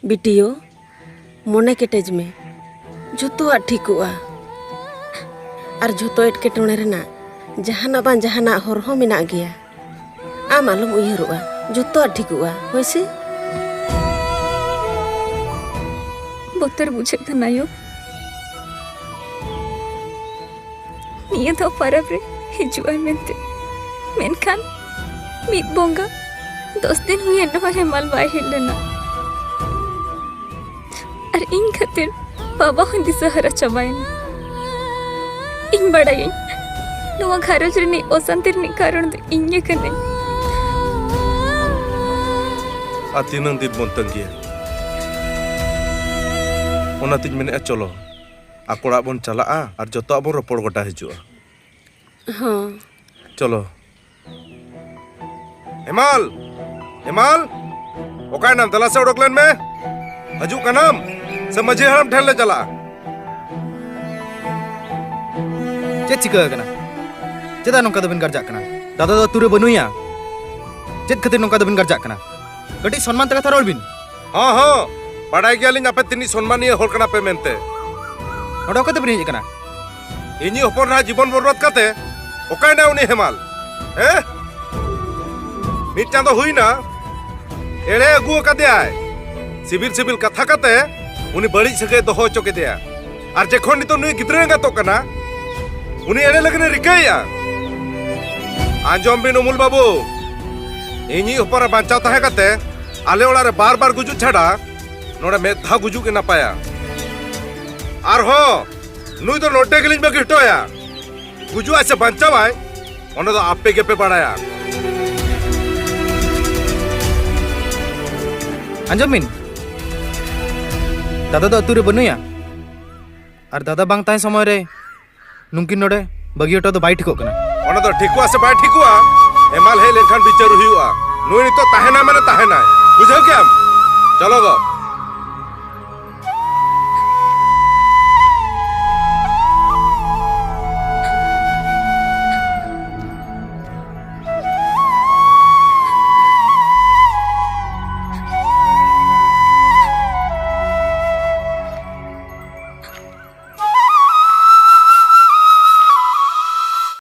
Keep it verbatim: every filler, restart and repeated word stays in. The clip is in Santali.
ᱵᱤᱴᱤᱭᱳ, ᱢᱚᱱᱮ ᱠᱮᱴᱮᱡ ᱢᱮ, ᱡᱷᱚᱛᱚᱣᱟᱜ ᱴᱷᱤᱠᱚᱜᱼᱟ᱾ ᱟᱨ ᱡᱷᱚᱛᱚ ᱮᱴᱠᱮᱴᱚᱬᱮ ᱨᱮᱱᱟᱜ ᱡᱟᱦᱟᱱᱟᱜ ᱵᱟᱝ ᱡᱟᱦᱟᱱᱟᱜ ᱦᱚᱨ ᱦᱚᱸ ᱢᱮᱱᱟᱜ ᱜᱮᱭᱟ᱾ ᱟᱢ ᱟᱞᱚᱢ ᱩᱭᱦᱟᱹᱨᱚᱜᱼᱟ, ᱡᱷᱚᱛᱚᱣᱟᱜ ᱴᱷᱤᱠᱚᱜᱼᱟ, ᱦᱳᱭ ᱥᱮ? ᱵᱚᱛᱚᱨ ᱵᱩᱡᱷᱟᱹᱜ ᱠᱟᱱᱟ ᱭᱳ, ᱱᱤᱭᱟᱹ ᱫᱷᱟᱣ ᱯᱟᱨᱟᱵᱽ ᱨᱮ ᱦᱤᱡᱩᱜ ᱟᱭ ᱢᱮᱱᱛᱮ᱾ ᱢᱮᱱᱠᱷᱟᱱ ᱢᱤᱫ ᱵᱚᱸᱜᱟ ᱫᱚᱥ ᱫᱤᱱ ᱦᱩᱭᱮᱱ ᱨᱮᱦᱚᱸ ᱦᱮᱢᱟᱞ ᱵᱟᱭ ᱦᱮᱡ ᱞᱮᱱᱟ᱾ ᱟᱨ ᱤᱧ ᱠᱷᱟᱹᱛᱤᱨ ᱵᱟᱵᱟ ᱦᱚᱸ ᱫᱤᱥᱟᱹ ᱦᱟᱨᱟ ᱪᱟᱵᱟᱭᱮᱱᱟ᱾ ᱤᱧ ᱵᱟᱲᱟᱭᱟᱹᱧ, ᱱᱚᱣᱟ ᱜᱷᱟᱨᱚᱸᱡᱽ ᱨᱤᱱᱤᱡ ᱚᱥᱟᱱᱛᱤ ᱨᱤᱱᱤᱡ ᱠᱟᱨᱚᱱ ᱫᱚ ᱤᱧ ᱜᱮ ᱠᱟᱹᱱᱟᱹᱧ᱾ ᱟᱨ ᱛᱤᱱᱟᱹᱝ ᱫᱤᱱ ᱵᱚᱱ ᱛᱟᱺᱜᱤᱭᱟ? ᱚᱱᱟᱛᱤᱧ ᱢᱮᱱᱮᱫᱼᱟ, ᱪᱚᱞᱚ, ᱟᱠᱚ ᱚᱲᱟᱜ ᱵᱚᱱ ᱪᱟᱞᱟᱜᱼᱟ ᱟᱨ ᱡᱚᱛᱚᱣᱟᱜ ᱵᱚᱱ ᱨᱚᱯᱚᱲ ᱜᱚᱴᱟ ᱦᱤᱡᱩᱜᱼᱟ᱾ ᱦᱚᱸ᱾ ᱪᱚᱞᱚ᱾ ᱦᱮᱢᱟᱞ! ᱦᱮᱢᱟᱞ! ᱚᱠᱟᱭᱮᱱᱟᱢ? ᱫᱮᱞᱟ ᱥᱮ ᱚᱰᱚᱠ ᱞᱮᱱ ᱢᱮ᱾ ᱦᱤᱡᱩᱜ ᱠᱟᱱᱟᱢ ᱥᱮ ᱢᱟᱹᱡᱷᱤ ᱦᱟᱲᱟᱢ ᱴᱷᱮᱱ ᱞᱮ ᱪᱟᱞᱟᱜᱼᱟ? ᱪᱮᱫ ᱪᱤᱠᱟᱹ ᱟᱠᱟᱱᱟ? ᱪᱮᱫᱟᱜ ᱱᱚᱝᱠᱟ ᱫᱚᱵᱤᱱ ᱜᱟᱨᱡᱟᱜ ᱠᱟᱱᱟ? ᱫᱟᱫᱟ ᱫᱚ ᱟᱹᱛᱩ ᱨᱮ ᱵᱟᱹᱱᱩᱭᱟ᱾ ᱪᱮᱫ ᱠᱷᱟᱹᱛᱤᱨ ᱱᱚᱝᱠᱟ ᱫᱚᱵᱤᱱ ᱜᱟᱨᱡᱟᱜ ᱠᱟᱱᱟ? ᱠᱟᱹᱴᱤᱡ ᱥᱚᱱᱢᱟᱱ ᱛᱮ ᱠᱟᱛᱷᱟ ᱨᱚᱲ ᱵᱤᱱ᱾ ᱦᱚᱸ, ᱦᱚᱸ, ᱵᱟᱰᱟᱭ ᱜᱮᱭᱟᱞᱤᱧ ᱟᱯᱮ ᱛᱤᱱᱤᱡ ᱥᱚᱱᱢᱟᱱᱤᱭᱟᱹ ᱦᱚᱲ ᱠᱟᱱᱟ ᱯᱮ ᱢᱮᱱᱛᱮ᱾ ᱱᱚᱰᱮ ᱚᱠᱟ ᱛᱮᱵᱤᱱ ᱦᱮᱡ ᱟᱠᱟᱱᱟ? ᱤᱧᱤᱡ ᱦᱚᱯᱚᱱ ᱨᱟᱦᱟ ᱡᱤᱵᱚᱱ ᱵᱚᱨᱵᱟᱫ ᱠᱟᱛᱮ ᱚᱠᱟᱭᱮᱱᱟ ᱩᱱᱤ ᱦᱮᱢᱟᱞ? ᱦᱮᱸ? ᱢᱤᱫ ᱪᱟᱸᱫᱚ ᱦᱩᱭᱱᱟ, ᱮᱲᱮ ᱟᱹᱜᱩ ᱟᱠᱟᱫᱮᱭᱟᱭ᱾ ᱥᱤᱵᱤᱞ ᱥᱤᱵᱤᱞ ᱠᱟᱛᱷᱟ ᱠᱟᱛᱮ ᱩᱱᱤ ᱵᱟᱹᱲᱤᱡ ᱥᱟᱹᱜᱟᱹᱭ ᱫᱚᱦᱚ ᱦᱚᱪᱚ ᱠᱮᱫᱮᱭᱟ᱾ ᱟᱨ ᱡᱮᱠᱷᱚᱱ ᱱᱤᱛᱚᱜ ᱱᱩᱭ ᱜᱤᱫᱽᱨᱟᱹ ᱮᱸᱜᱟᱛᱚᱜ ᱠᱟᱱᱟ, ᱩᱱᱤ ᱮᱲᱮ ᱞᱟᱹᱜᱤᱫ ᱮ ᱨᱤᱠᱟᱹᱭᱮᱫᱼᱟ᱾ ᱟᱸᱡᱚᱢ ᱵᱤᱱ ᱩᱢᱩᱞ ᱵᱟᱹᱵᱩ, ᱤᱧᱤᱡ ᱦᱚᱯᱚᱱ ᱨᱮ ᱵᱟᱧᱪᱟᱣ ᱛᱟᱦᱮᱸ ᱠᱟᱛᱮ ᱟᱞᱮ ᱚᱲᱟᱜ ᱨᱮ ᱵᱟᱨ ᱵᱟᱨ ᱜᱩᱡᱩᱜ ᱪᱷᱟᱰᱟ ᱱᱚᱰᱮ ᱢᱤᱫ ᱫᱷᱟᱣ ᱜᱩᱡᱩᱜ ᱜᱮ ᱱᱟᱯᱟᱭᱟ᱾ ᱟᱨᱦᱚᱸ ᱱᱩᱭ ᱫᱚ ᱱᱚᱰᱮ ᱜᱮᱞᱤᱧ ᱵᱟᱹᱜᱤ ᱦᱚᱴᱚ ᱟᱭᱟ᱾ ᱜᱩᱡᱩᱜ ᱟᱭ ᱥᱮ ᱵᱟᱧᱪᱟᱣᱟᱭ, ᱚᱱᱟ ᱫᱚ ᱟᱯᱮ ᱜᱮᱯᱮ ᱵᱟᱲᱟᱭᱟ᱾ ᱟᱸᱡᱚᱢ ᱵᱤᱱ, ᱫᱟᱫᱟ ᱫᱚ ᱟᱹᱛᱩ ᱨᱮ ᱵᱟᱹᱱᱩᱭᱟ, ᱟᱨ ᱫᱟᱫᱟ ᱵᱟᱝ ᱛᱟᱦᱮᱸ ᱥᱚᱢᱚᱭ ᱨᱮ ᱱᱩᱝᱠᱤᱱ ᱱᱚᱰᱮ ᱵᱟᱹᱜᱤ ᱦᱚᱴᱚ ᱫᱚ ᱵᱟᱭ ᱴᱷᱤᱠᱚᱜ ᱠᱟᱱᱟ᱾ ᱚᱱᱟ ᱫᱚ ᱴᱷᱤᱠᱚᱜᱼᱟ ᱥᱮ ᱵᱟᱭ ᱴᱷᱤᱠᱚᱜᱼᱟ? ᱦᱮᱢᱟᱞ ᱦᱮᱡ ᱞᱮᱱᱠᱷᱟᱱ ᱵᱤᱪᱟᱹᱨ ᱦᱩᱭᱩᱜᱼᱟ᱾ ᱱᱩᱭ ᱱᱤᱛᱚᱜ ᱛᱟᱦᱮᱱᱟᱭ ᱢᱟᱱᱮ ᱛᱟᱦᱮᱱᱟᱭ, ᱵᱩᱡᱷᱟᱹᱣ ᱠᱮᱜᱼᱟᱢ? ᱪᱚᱞᱚ ᱜᱚ᱾